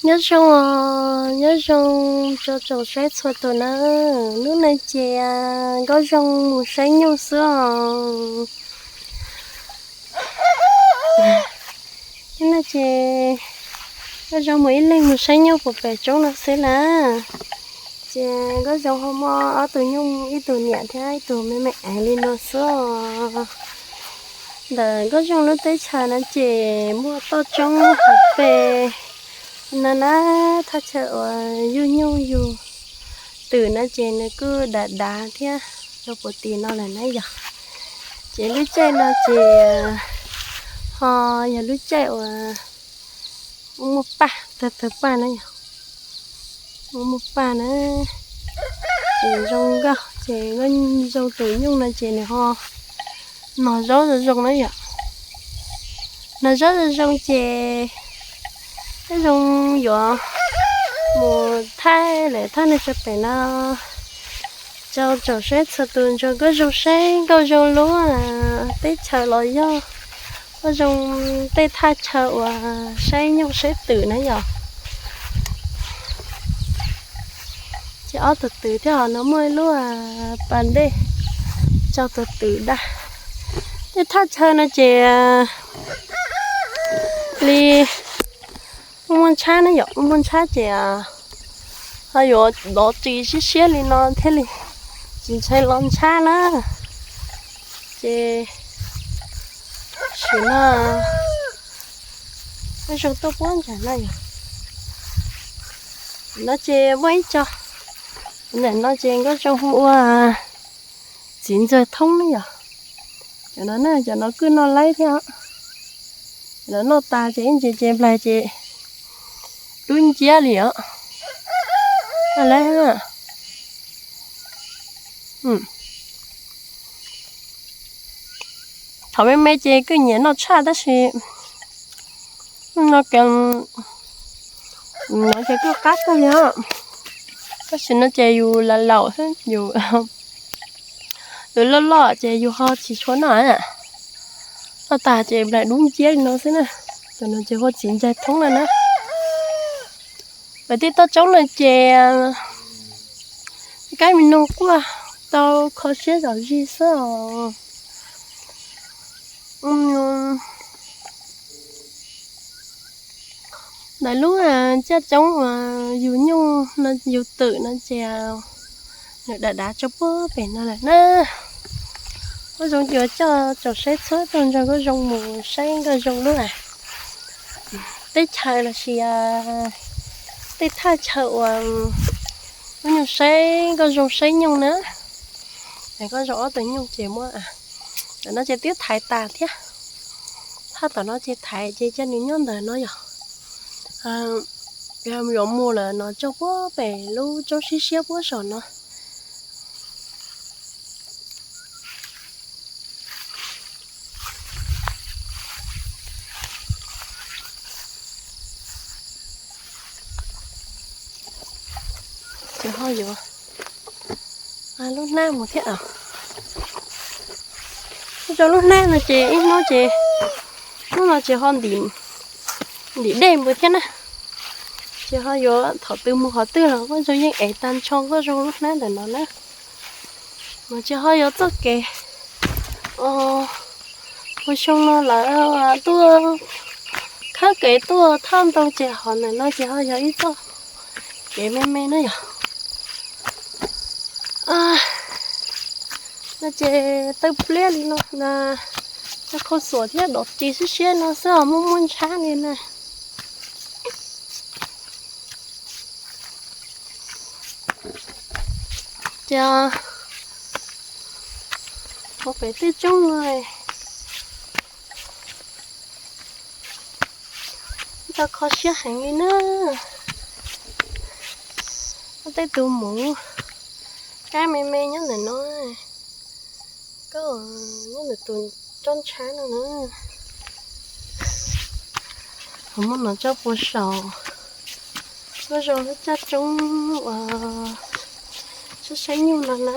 Nyob zoo os, nyob zoo tso tsoom saib txhua tus na. Hnub no ces Nkauj Zoo mus saib nyuj xwb os. Hnub no ces Nkauj Zoo mus ib leeg mus saib nyuj puag pem roob no xwb na. Ces Nkauj Zoo ho muaj ob tug nyuj, ib tug niam thiab ib tug me me ev li no xwb os. Ntawm Nkauj Zoo lub teb chaws no ces muaj toj roob hauv pes no na, thaj chaw uas yug nyuj yug twm no ces nws kuj dav dav thiab rau puag tim no lawm na yom. Ces lub caij no ces ho yog lub caij uas muaj muaj paj, tawg tawg paj na yom. Muaj muaj paj na, ces zoo nkauj ces Nkauj Zoo tus nyuj no ces nws ho hnav zaub zoo zoo na yom. Hnav zaub zoo zoo ces Nkauj Zoo yuav mus thaij lawm thaj no tso pem no. Tso tsoom saib txhua tus nrog Nkauj Zoo saib Nkauj Zoo lub teb chaws los yog Nkauj Zoo tej thaj chaw uas saib nyuj saib twm na yom. Ces ob tug twm thiab ho no muaj ib lub pas dej tso tus twm da. Tej thaj chaw no ces li muaj muaj ntshab na yom, muaj muaj ntshab ces ho yuav dov ris siab siab li no thiaj li tsis ntshai los ntshab na. Ces sim no Nkauj Zoo tuaj puag nram no yom. No ces muaj ib co, ntawm no ces Nkauj Zoo hu ua txiv ntxawg thoob na yom. Cov no na, cov no kuj noj laib thiab. Cov no noj tas ces ib ntsis ces nplaig ces dub nciab li os. Noj laib. Thaum me me ces kuj nyiam noj tshaj tab sis no ces kuj qab kawg li os. Tab sis no ces yus laus laus xwb, yus loj loj ces yus ho tsis tshua noj. Noj tas ces nplaig dub nciab li no xwb na. Cov no ces hu ua txiv ntxawg thoob no na. Pem tej toj roob no ces kab me noog quaj tau kho siab zom zis xwb os. Ntawm lub caj roob uas yug nyuj no yug twm no ces nws dav dav tso puag pem no lawm na. Nkauj Zoo yuav coj tsoom saib txhua tus nrog Nkauj Zoo mus saib Nkauj Zoo lub teb chaws lossis tej thaj chaw uas Nkauj Zoo saib, Nkauj Zoo saib nyuj na. Nkauj Zoo ob tug nyuj ces muab, tam no ces twb thaiv tas thiab. Thaj tom no ces thaiv ces cia nws nyob ntawm no yom. Yuav mus lawm no tso puag pem lub roob siab siab puag saum no. Ces ho yuav lub hnab mus thiab. Rau lub hnab no ces ib hnub ces, hnub no ces ho ntim dej mus thiab na. Ces ho yuav thaum twg mus qhov twg los Nkauj Zoo yeej ev tag nrho Nkauj Zoo lub hnab ntawm no na. Mas ces ho yog txoj kev ua xyoo no lawv tuaj khawb kev tuaj thaj ntoo ces hov ntawm no ces ho yog ib txoj kev me me na yom. No ces tawg pliab li no na, tawg kho xuam thiab dov ris siab siab no xwb os, muaj muaj ntshab li na. Ces hauv pem tej roob no tau kho siab heev li na. Muaj tej tus muv kab me me nyob ntawm no, kab nyob ntawm tus tsob ntshab no na. Muab no tso puag saum Nkauj Zoo lub caj roob uas saib saib nyuj no na.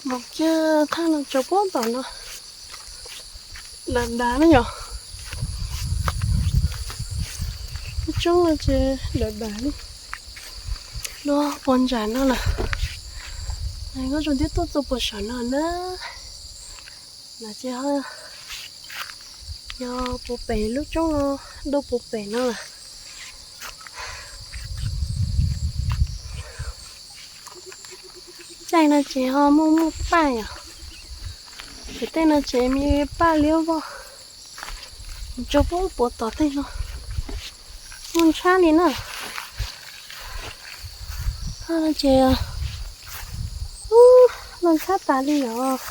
Mas kiag thaj no tsaus puag tom no, dav dav na yom. Lub roob no ces dav dav li. Dua puas ntsam no lawm. Nkauj Zoo twb tuaj txog puag saum no na. No ces ho yog puag pem lub roob no, dua puag pem no lawm. Caij no ces ho muaj muaj paj yom. Ces tej no ces me paj liab vog, tsaus puag puag tom tej no, muaj ntshab li na. Ces no ntshab tas li os.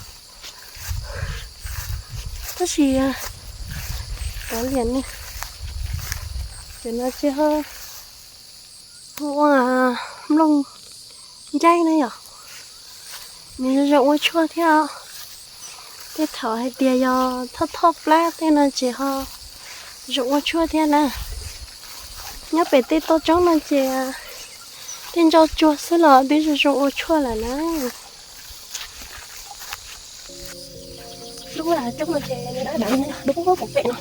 Tab sis kav liam ne, ces no ces ho ua nplooj ncaib na yom, nws zoo ua tshuaj thiab. Tej thaum hais tias yog thoj thoj plab tej no ces ho zoo ua tshuaj thiab na. Nyob pem tej toj roob no ces tej ntsa tsua xwb los twb zoo zoo ua tshuaj lawm na. Lub roob no ces nws dab dav li no, dua puag pem no.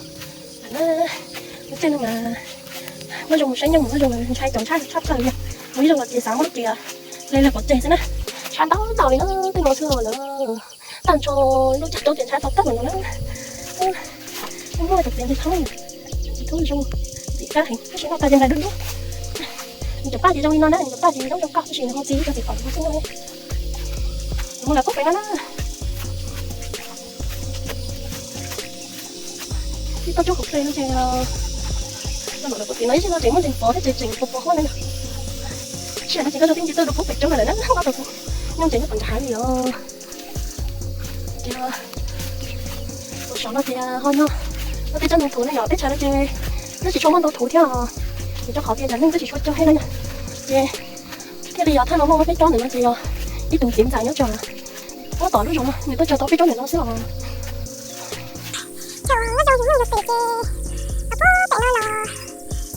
Lub caij no mas Nkauj Zoo mus saib nyooj, Nkauj Zoo ntshai cov ntshab tshaj plaws li. Mus ib zaug los ces xav muab lub riam hle hle pov tseg xwb na. Ntshab ntau ntau li na, tej no xwb los lawm. Tag nrho lub caij roob ces ntshab tau tag npaum no na. Muaj cov txiv ntxim thoob, ntxim thoob zoo, ntxim qab heev, tab sis noj tag ces nqaij dub dub. Nws cov paj ces zoo li no na, nws cov paj ces zoo zoo nkauj tab sis nws hu txiv cov txiv tom nws xwb no. Mus lawm puag pem no na. Tib toj roob hauv pes no ces, toj roob hauv pes no ib zaug no ces muaj ntseeg pov thiab ces tseem pos pos huab na yom. Sij hawm no ces Nkauj Zoo twb nce tuaj dua puag pem roob no lawm na, nyob rau nyooj ces nyob tom nram hav li os. Ces tus saum no ces ho yog lub teb tsob ntoo thuv na yom, teb chaws no ces twb tsis tshua muaj ntoo thuv thiab os. Ces rau qhov tias tsam neej twb tsis tshua cog thiab na yom. Ces thiaj li yog thaj no muaj peb tsob ntawm no ces yog ib tug txiv ntxawm nyob tsam puag tom lub zos no nws tuaj tso tau peb tsob ntawm no xwb os. Thaum Nkauj Zoo yug nyuj yug twm ces los puag pem no los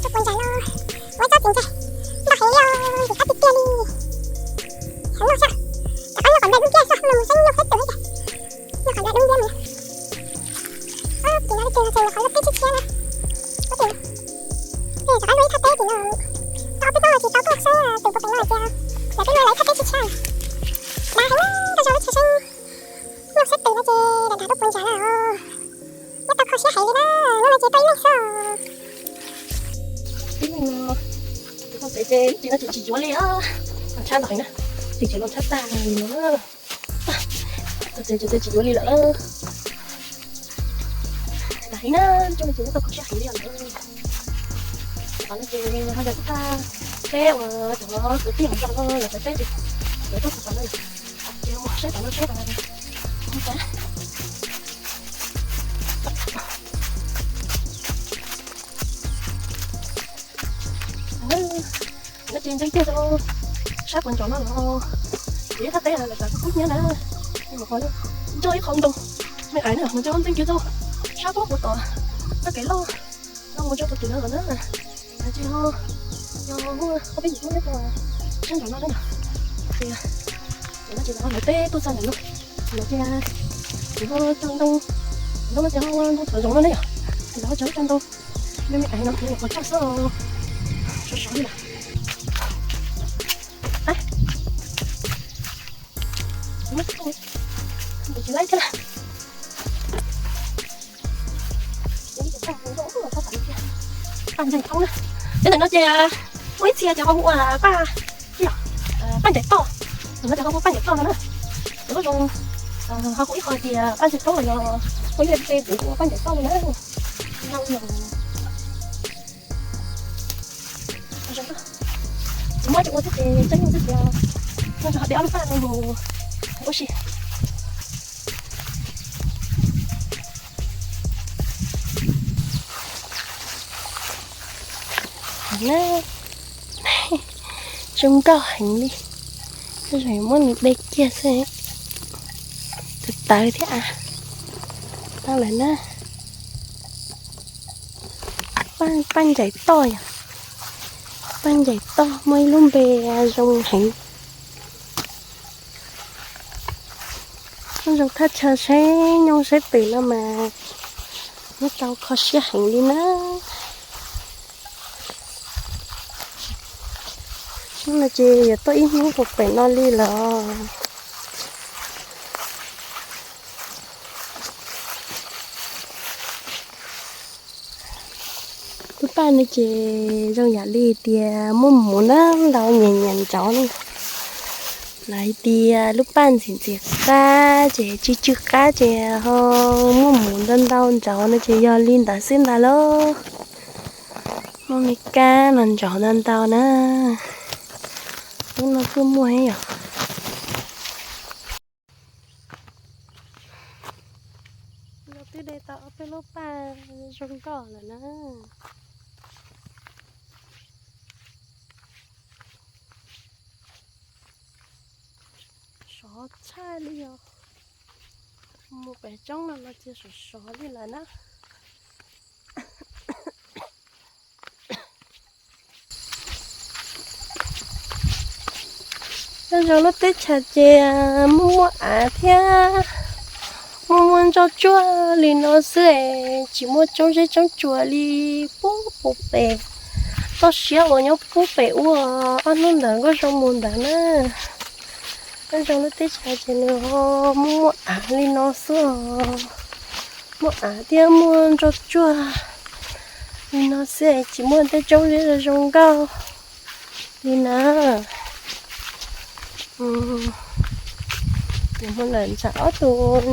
txog puag nram no, muaj tsob txiv ntxawm ntau heev li os, ntxim qab tiag tiag li. Heev no xwb, rov qab nyob qhov ntawm lub ntiaj xwb, no mus saib nyuj saib twm thiab. Nyob qhov ntawm lub ntiaj no, tim no lub twg no ces nyob qhov lub teb tshiab tshiab na, lub twg no. Rov qab luaj ib thaj teb tim no, tau peb tsob no ces tau tuaj saib twm puag pem no ces lawv twb luaj lawv ib thaj teb tshiab tshiab. Dav heev na, Nkauj Zoo lub chaw saib nyuj saib twm no ces dav dav tuaj puag nram na. Nyob tau kho siab heev li na, hnub no ces tuaj ib leeg xwb. Ib leeg no, tus hauv tsev ces lub tsev no ces tsis yuav li, los ntshab ntau heev na, tseem tseem los ntshab tag li no. Tus tsev ces tsis yuav li lawm. Dav heev na, lub tsev no ces nyob tau kho siab heev li lawm. Tom no ces ho yog ib thaj teb uas cov kwv tij hauv zos no lawv teb ces lawv tuaj txog tom no, ces mus saib tom no saib tom no. No ces ntseeg kiag rau sab puag nraum no los, ces ib thaj teb lawv cov kub kub hnyiab na, nco ib qho ntoo me ais na, mus ntseeg kiag rau sab puag tom txoj kev loj no mus rau puag tim no lawm na. Ces ho yog muaj ob peb yim hnub nyob rau sab nraum no na yom. Ces no ces lawv teb tuaj txog ntawm no, no ces ces ho tso ntoo, ntoo no ces ho ntoo thawv zoov no na yom. Ces lawv ho tso ib co ntoo me me ais no ces nyuam qhuav coj xwb, sov sov li lawm. Tsis laib thiab. Paj ntsaig thoob na. Ces ntawm no ces muaj ib txhia ces ho hu ua paj, paj ncaim toj. Ntawm no ces ho hu paj ncaim toj no na. Ces Nkauj Zoo ho hu ib qho tias paj ntsaig thoob los yog muaj ib leeg peb hu ua paj ncaim toj no na. Tsis muaj tsis ua thiab ces tseem mus twb tias no ces ho de ob lub paj no mus ua si. Zoo nkauj heev li, muab nws de kiag xwb. Tawv tawv thiab a. Tau lawm na. Paj ncaim toj yom. Paj ncaim toj muaj ib lub npe zoo heev. Zoo thaj chaw saib nyooj saib pem no mas muab tau kho siab heev li na. Hnub no ces yuav tuaj ib hnub puag pem no li lawm. Lub paj no ces zoo yam li tias muaj mus na, ntau nyias nyias ntsauv na. Lawv hais tias lub paj ntxim ntxim qab ces tsw tsw qab ces ho muaj mus ntau ntau ntsauv no ces yog li ntawd xwb ntag lauj. Muaj me kab no ntsauv ntau ntau na. Lub no kuj muaj yom. Twb de tau ob peb lub paj zoo nkauj lawm na. Sov tshaj li os. Mus pem roob no los cia sov sov li lawm na. Nyob zoo lub teb chaws ces muaj muaj av thiab muaj muaj ntsos tsuag li no xwb es tsis muaj tsoob zeb tsoob tsuas li pub puag pem toj siab uas nyob pub pem ua ob hnub ntawd Nkauj Zoo mus ntawd na. Nyob zoo lub teb chaws ces nws ho muaj muaj av li no xwb os. Muaj av thiab muaj ntsos tsuag li no xwb es tsis muaj tej tsoob zeb zoo nkauj li na. Ces muaj lawm ntshe ob tug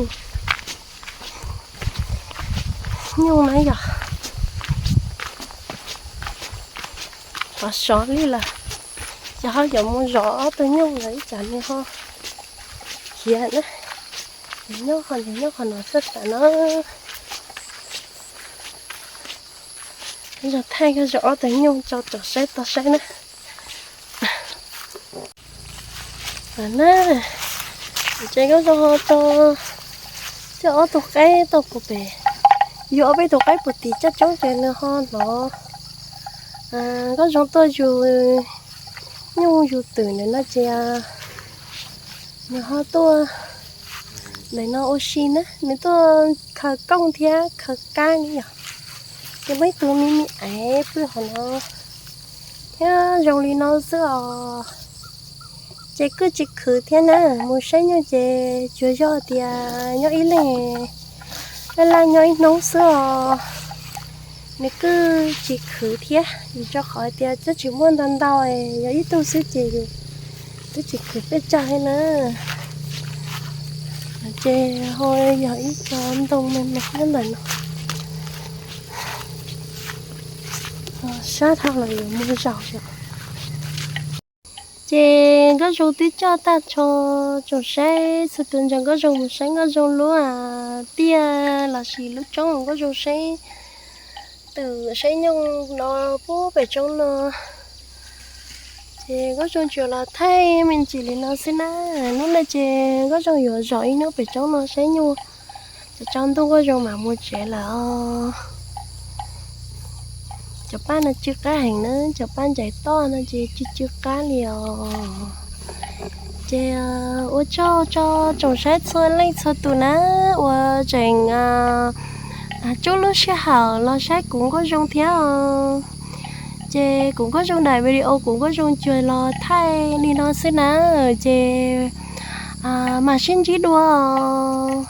nyooj na yom. Qhov sov li lawm, ces ho yuav mus zov ob tug nyooj lawm ib tsam nws ho khiav na. Nyob qhov, nyob qhov no txog tam no. Zov thaij zov ob tug nyooj tso rau saib tau saib na. Na, ces Nkauj Zoo ho tso coj ob tug qaib tau puag pem, yug ob peb tug qaib puag tim caj tsoob ces nws ho hnov Nkauj Zoo tuaj yug nyooj yug twm ntawm no ces nws ho tuaj ntawm no ua si na, nws tuaj khaws kooj thiab khaws kab li yom. Ces muaj ib tug me me aiv pw hauv no thiab zoo li no xwb os. Ces kuj tsis khwv thiab na, mus saib nyooj ces tsuas yog tias nyob ib leeg laj laj nyob ib hnub xwb os. Nws kuj tsis khwv thiab, vim rau qhov tias twb tsis muaj ntau ntau, yog ib tug xwb ces twb tsis khwv pes tsawg li na. Ces ho yog ib co ntoo me me nyob ntawm no. Sab dhau los yuav mus zaum. Ces Nkauj Zoo twb coj tag nrho tsoom saib txhua tus nrog Nkauj Zoo mus saib Nkauj Zoo lub tiaj lossis lub roob uas Nkauj Zoo saib twm saib nyooj no puag pem roob no. Ces Nkauj Zoo tsuas los thaij me ntsis li no xwb na. Hnub no ces Nkauj Zoo yuav zaum ib hnub pem roob no saib nyooj. Ces tsaus ntuj Nkauj Zoo mam mus tsev lawm os. Cov paj no tsw qab heev na, cov paj ncaim toj no ces tsw tsw qab li os. Ces ua tsaug tso tsoom saib txhua leej txhua tus na uas tseem tsub lub sij hawm los saib kuv Nkauj Zoo thiab os. Ces kuv Nkauj Zoo daim video kuv Nkauj Zoo tsuas los thaij li no xwb na. Ces mam sib ntsib dua os.